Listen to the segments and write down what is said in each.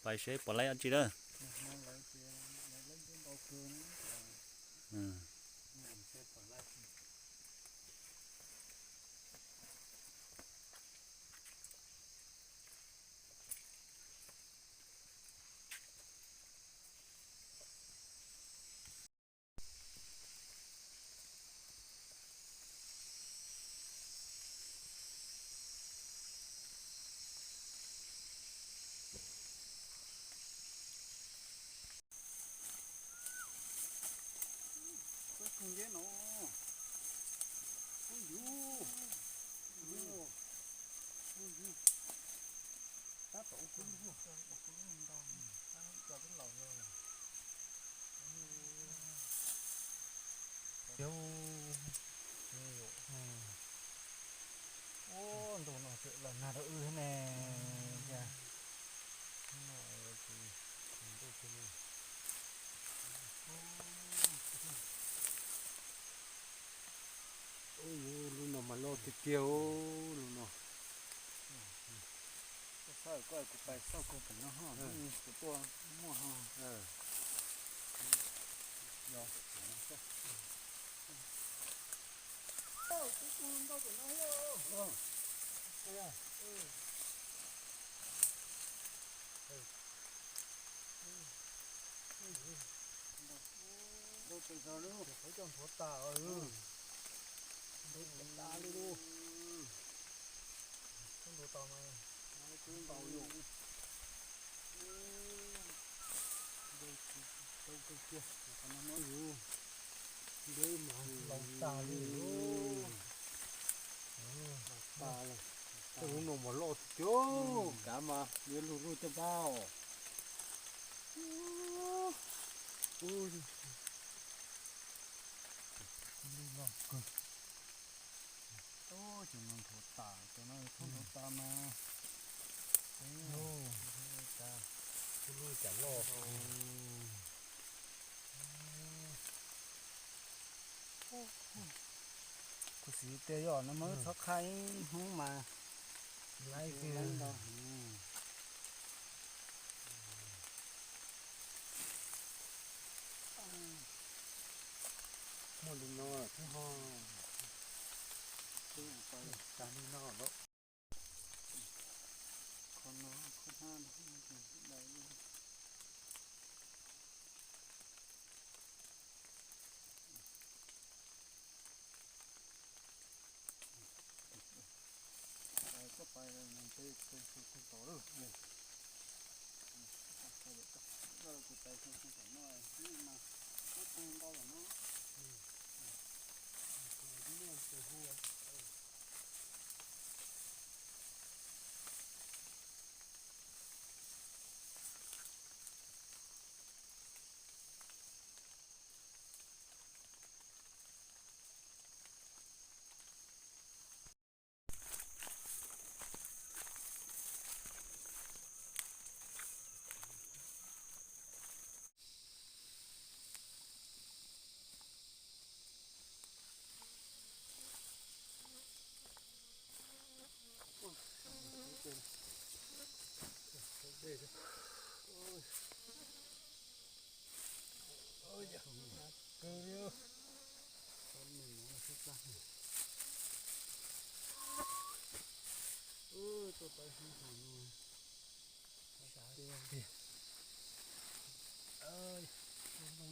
Pais seb pom laib dab tsi lawm. Koj kawg ntiab no. Ub yus. Ub yus. Tab tom ua kuv lub, ua kuv lub ntau, tab cov twb laus los. Ub, ntuj no tseem los nag rau wb thiab ne. Cas hnub no tsis ntuj kiag li. Ub, lub no mas loj tiag tiag lub no. Koj xav koj kuv pais xauj koj pem no ho, kuv tuaj muaj ho. Ntau tes zog li, qhov coj nthuav tas, ntau tes tas li. Koj nthuav tas mas, ntau yus, ntau kawg kiag, ntau mas laus tas li. Laus tas lawm. Tej lub no mas loj tiag tiag, kav mas yuav lug lug caj npab. Loj kawg. Cov no nthuav tas, cov no txhob nthuav tas mas. Lub cas loj. Kuv xav tias yog no mas wb txhob qhab ib hnub mas laib kiag ntau. Muaj li no thiab ho. Tag li no lawm. Qhov no qhov hnab no dai li. Koj pais pem tod lawm. Kuv pais tom no mas koj tag ntau lawm no.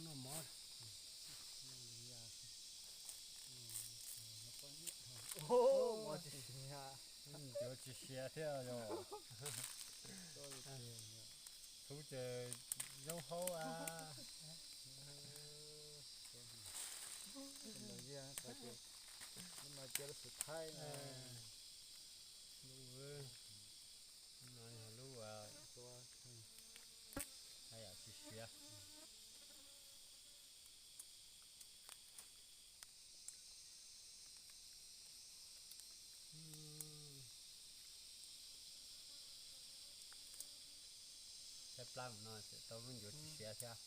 Noj mov. Mov tsis siav. Ncuav tsis siav thiab yog. Txhub ces zaub haub a. Cia lub xus thaib no. Lub no yog lub haj yam tsis siav. Saib plab no tseem tau lub ncuav tsis siav thiab.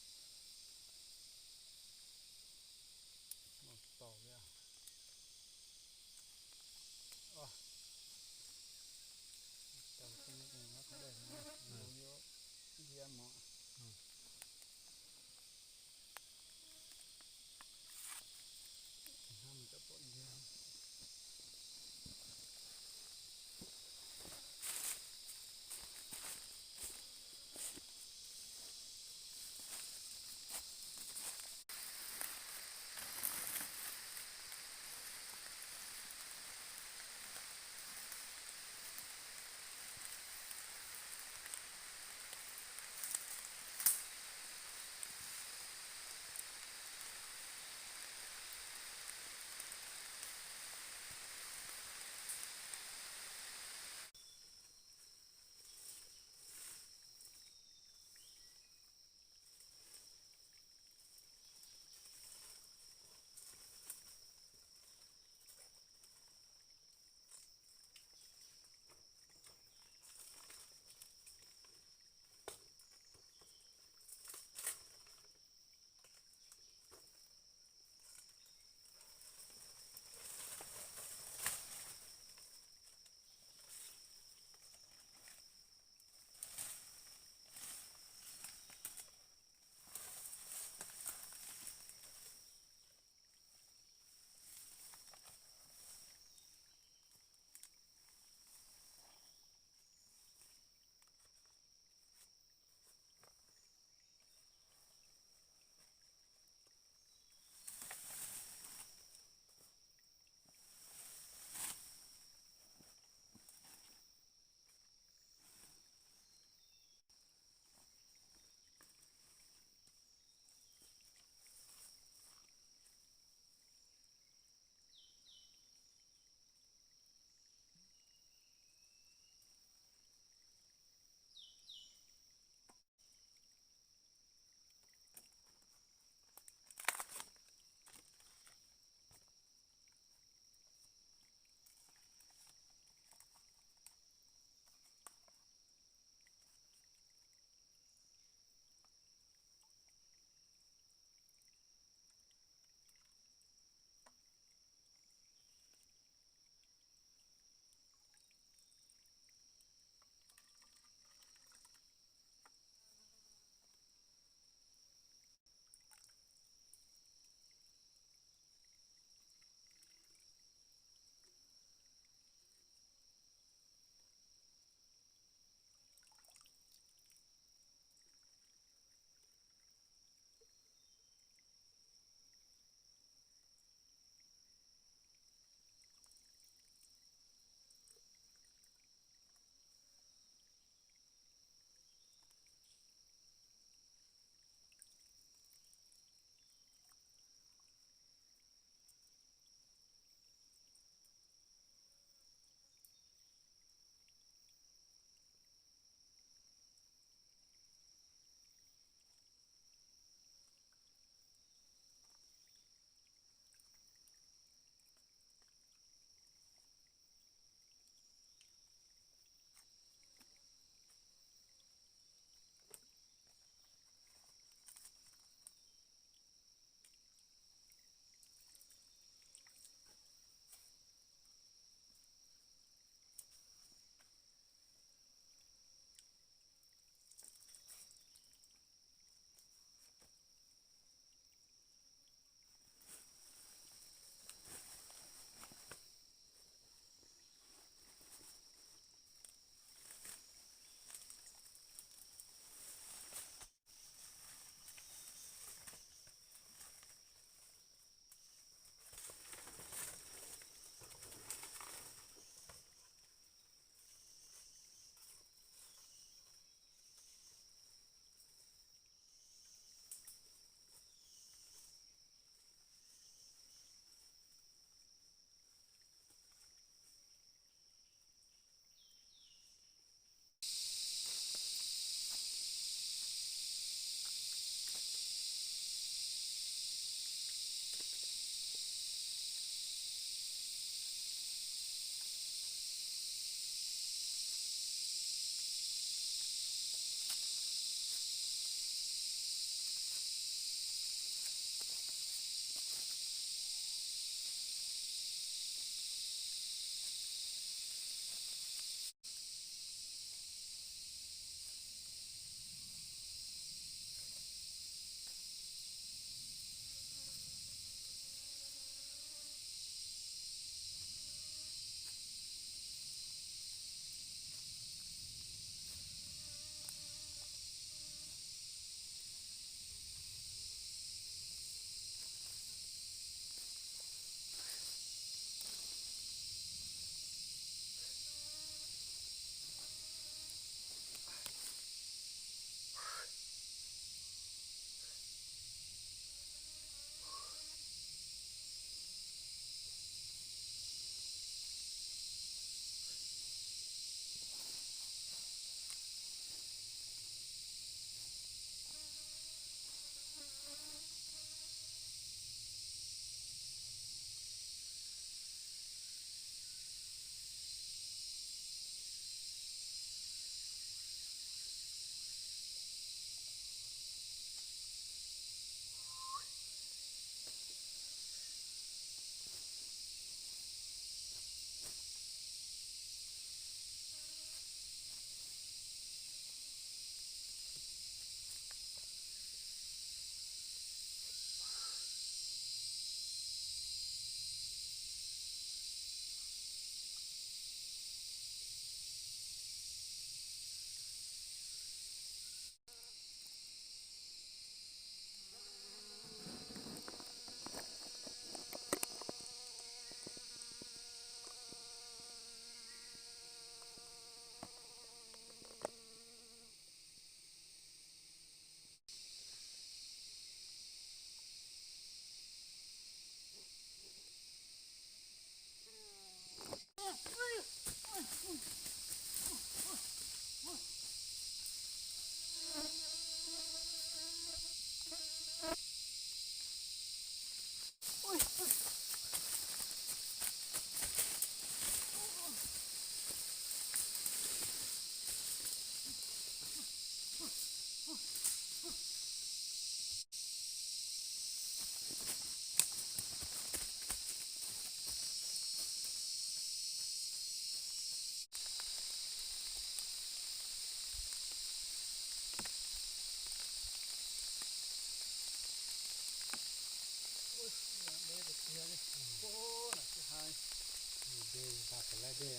Dej tas kom laj dej,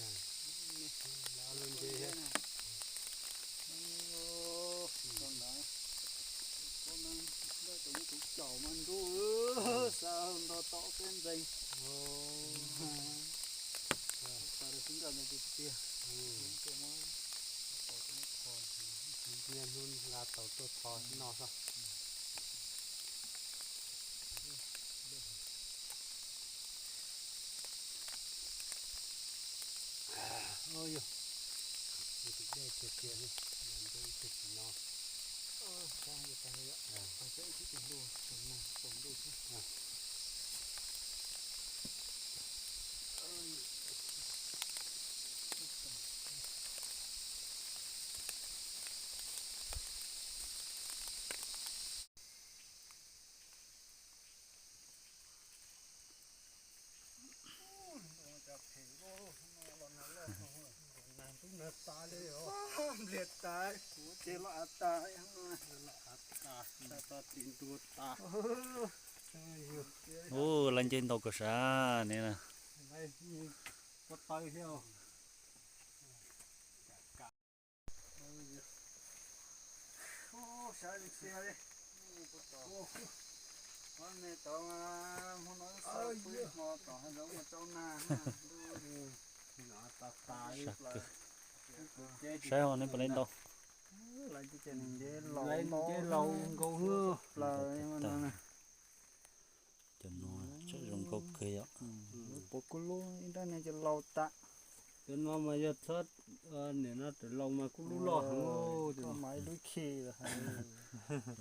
lawv lub nce thiab. Tus caum mas ntuj, xa nto tom peb ntxees. Xav xub nkaj ntawd tiag tiag. Niaj hnub nqa tau tuaj tho no xwb. Ua yog, tus dej tiag tiag li, ntawm ib tug tsis no. Npliag tas, kuv ces los av tas, los av tas, tas tas tim ntua tas. Ub, lawv nce ntau kawg sav ne na. Ko taw thiab. Sav ntsia li. Ua me tau, hmo no xav pw hmo tom hav zoov mus tsau nag. Sav kawg. Saib ho neb puas laib ntau. Lawv nce laus nkaus hwb plaws. Cov no tseem zoo nkauj kawg yom. Puas kuj lub ib nrab ne cov laus tas. Cov no mas yog txhob, nim no raws laus mas kuj lub loj heev. Koj mas ib lub khi los.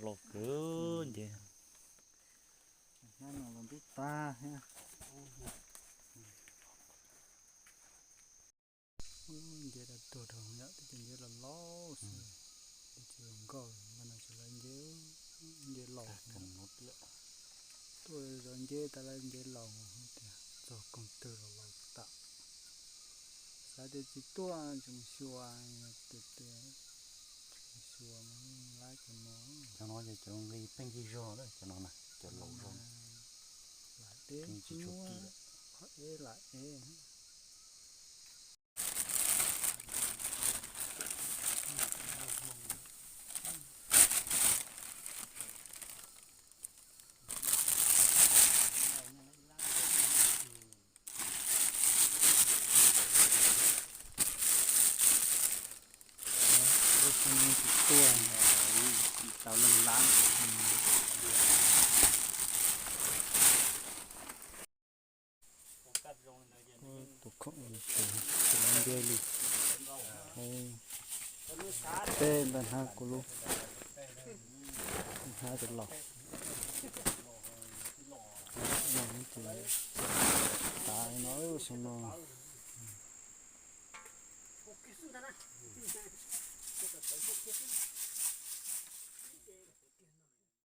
Loj kawg nce. Hnab no los ntub tag thiab. Nce da tuag dhau yom, twb tsis nce los laus xwb, tsis zoo nkauj, mas no tsis lawv nce, nce laus. Tuaj zov nce tas lawv nce laus tias txog koog twg los laus tas. Xav tias tsis tuaj tseem xyuas, tias tias tseem xyuas lab cov no. Cov no yog cov nqi pheej nqi zog na, cov no na, cov laus zog. Lam deb tsis tshua muab, qhov ev lam ev. Lub xyoo no tsis tuaj, tsis tau leej lab. Tus khoom tsis lawv nce li. Peb ntaj hnab kuv lub, hnab cov laus. Tav no xyoo no.